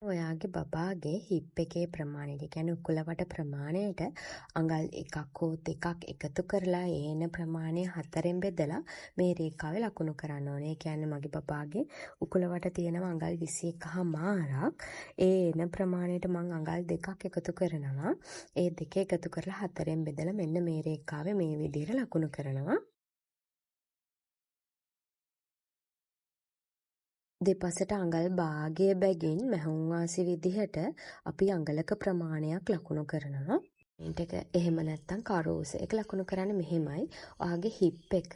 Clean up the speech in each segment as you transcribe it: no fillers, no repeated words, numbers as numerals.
ඔයාගේ බබාගේ හිප් එකේ ප්‍රමාණයට, ඒ කියන්නේ උකුල වට ප්‍රමාණයට අඟල් එකක් හෝ දෙකක් එකතු කරලා ඒ එන ප්‍රමාණය හතරෙන් බෙදලා මේ රේඛාවේ ලකුණු කරන්න ඕනේ. ඒ කියන්නේ මගේ බබාගේ උකුල වට තියෙනවා අඟල් 21.5ක්. ඒ එන ප්‍රමාණයට මං අඟල් දෙකක් එකතු කරනවා. ඒ දෙක එකතු කරලා හතරෙන් බෙදලා මෙන්න මේ රේඛාවේ මේ විදිහට ලකුණු කරනවා. දෙපසට අඟල් භාගය බැගින් මැහුම් වාසි විදිහට අපි අඟලක ප්‍රමාණයක් ලකුණු කරනවා. එක එහෙම නැත්නම් කරෝස එක ලකුණු කරන්නේ මෙහෙමයි. ඔයාගේ හිප් එක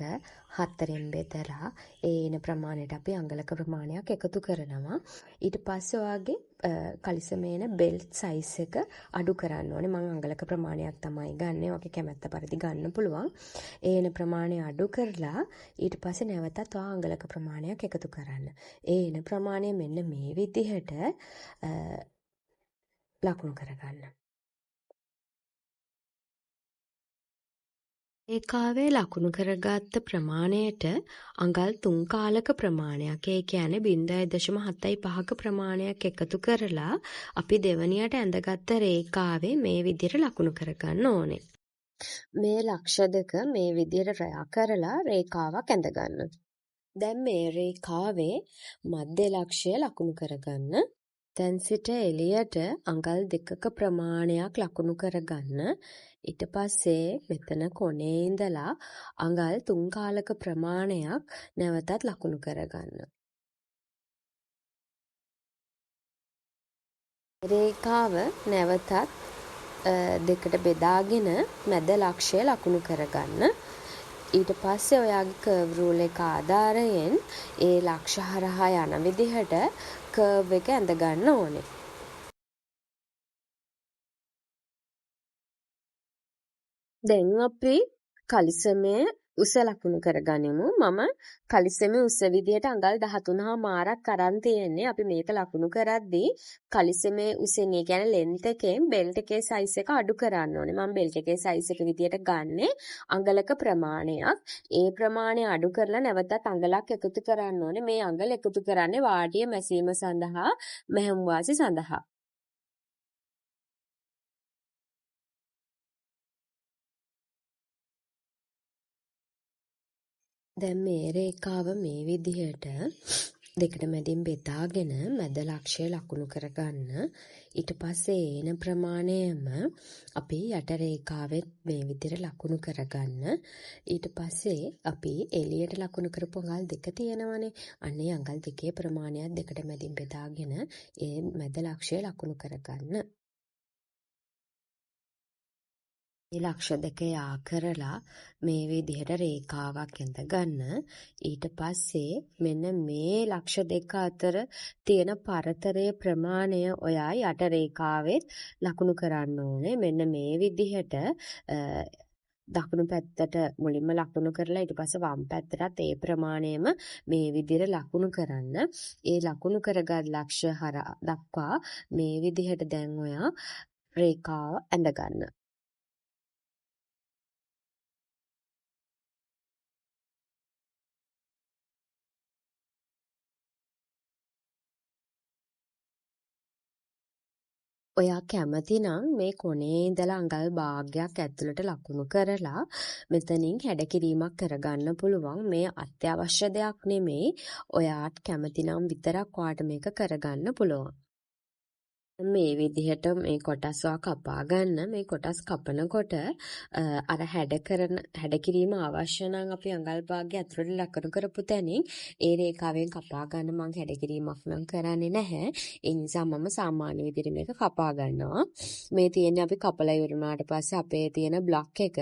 හතරෙන් බෙදලා ඒ එන ප්‍රමාණයට අපි අඟලක ප්‍රමාණයක් එකතු කරනවා. ඊට පස්සේ ඔයාගේ කලිසමේ එන බෙල්ට් සයිස් එක අඩු කරන්න ඕනේ. මං අඟලක ප්‍රමාණයක් තමයි ගන්නෙ. ඔයාගේ කැමැත්ත පරිදි ගන්න පුළුවන්. ඒ එන ප්‍රමාණය අඩු කරලා ඊට පස්සේ නැවතත් ඔයා අඟලක ප්‍රමාණයක් එකතු කරන්න. ඒ එන ප්‍රමාණය මෙන්න මේ විදිහට ලකුණු කරගන්න. රේඛාවේ ලකුණු කරගත්ත ප්‍රමාණයට අඟල් 3 කාලක ප්‍රමාණයක්, ඒ කියන්නේ 0.75ක ප්‍රමාණයක් එකතු කරලා අපි දෙවනියට ඇඳගත්ත රේඛාවේ මේ විදිහට ලකුණු කරගන්න ඕනේ. මේ ලක්ෂ දෙක මේ විදිහට රයා කරලා රේඛාවක් ඇඳගන්න. දැන් මේ රේඛාවේ මධ්‍ය ලක්ෂය ලකුණු කරගන්න. දැන් සිට එළියට අඟල් දෙකක ප්‍රමාණයක් ලකුණු කරගන්න. ඊට පස්සේ මෙතන කොනේ ඉඳලා අඟල් 3 කාලක ප්‍රමාණයක් නැවතත් ලකුණු කරගන්න. රේඛාව නැවතත් දෙකට බෙදාගෙන මැද ලක්ෂය ලකුණු කරගන්න. ඊට පස්සේ ඔයාගේ කර්ව් රූල් එක ආධාරයෙන් ඒ ලක්ෂ හරහා යන විදිහට කර්ව් එක ඇඳ ගන්න ඕනේ. දැන් අපි කලිසමේ උස ලකුණු කරගනිමු. මම කලිසමේ උස විදිහට අඟල් 13.5ක් අරන් තියෙන්නේ. අපි මේක ලකුණු කරද්දී කලිසමේ උසෙන්, ඒ කියන්නේ ලෙන්ත් එකෙන් බෙල්ට් එකේ සයිස් එක අඩු කරන්න ඕනේ. මම බෙල්ට් එකේ සයිස් එක විදිහට ගන්නෙ අඟලක ප්‍රමාණයක්. ඒ ප්‍රමාණය අඩු කරලා නැවතත් අඟලක් එකතු කරන්න ඕනේ. මේ අඟල එකතු කරන්නේ වාටිය මැසීම සඳහා, මැහුම් වාසි සඳහා. දැන් මේ රේඛාව මේ විදිහට දෙකට මැදින් බෙදාගෙන මැද ලක්ෂය ලකුණු කරගන්න. ඊට පස්සේ එන ප්‍රමාණයම අපි යට රේඛාවෙත් මේ විදිහට ලකුණු කරගන්න. ඊට පස්සේ අපි එළියට ලකුණු කරපු අඟල් දෙක තියෙනවනේ. අන්න ඒ අඟල් දෙකේ ප්‍රමාණයත් දෙකට මැදින් බෙදාගෙන ඒ මැද ලක්ෂය ලකුණු කරගන්න. මේ ලක්ෂ දෙක යා කරලා මේ විදිහට රේඛාවක් ඇඳ ගන්න. ඊට පස්සේ මෙන්න මේ ලක්ෂ දෙක අතර තියෙන පරතරයේ ප්‍රමාණය ඔයා යට රේඛාවෙත් ලකුණු කරන්න ඕනේ. මෙන්න මේ විදිහට දකුණු පැත්තට මුලින්ම ලකුණු කරලා ඊට පස්සේ වම් පැත්තටත් ඒ ප්‍රමාණයම මේ විදිහට ලකුණු කරන්න. ඒ ලකුණු කරගත් ලක්ෂ හරහා දක්වා මේ විදිහට දැන් ඔයා රේඛාව ඇඳ ගන්න. ඔයා කැමති නම් මේ කොනේ ඉඳලා අඟල් භාගයක් ඇතුළට ලකුණු කරලා මෙතනින් හැඩකිරීමක් කරගන්න පුළුවන්. මේ අත්‍යවශ්‍ය දෙයක් නෙමෙයි. ඔයාට කැමති නම් විතරක් ඔයාට මේක කරගන්න පුළුවන්. මේ විදිහට මේ කොටස් ඔයා කපා ගන්න. මේ කොටස් කපනකොට අර හැඩකිරීම අවශ්‍ය නම් අපි අඟල් භාගය ඇතුළට ලකුණු කරපු තැනින් ඒ රේඛාවෙන් කපා ගන්න මං හැඩකිරීමක් නම් කරන්නේ නැහැ. ඒ නිසා මම සාමාන්‍ය විදිහට මේක කපා ගන්නවා. මේ තියෙන්නේ අපි කපලා ඉවර වුණාට පස්සේ අපේ තියෙන බ්ලොක් එක.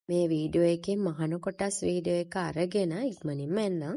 මේ වීඩියෝ එකෙන් මහන කොටස් වීඩියෝ එක අරගෙන ඉක්මනින්ම එන්නම්.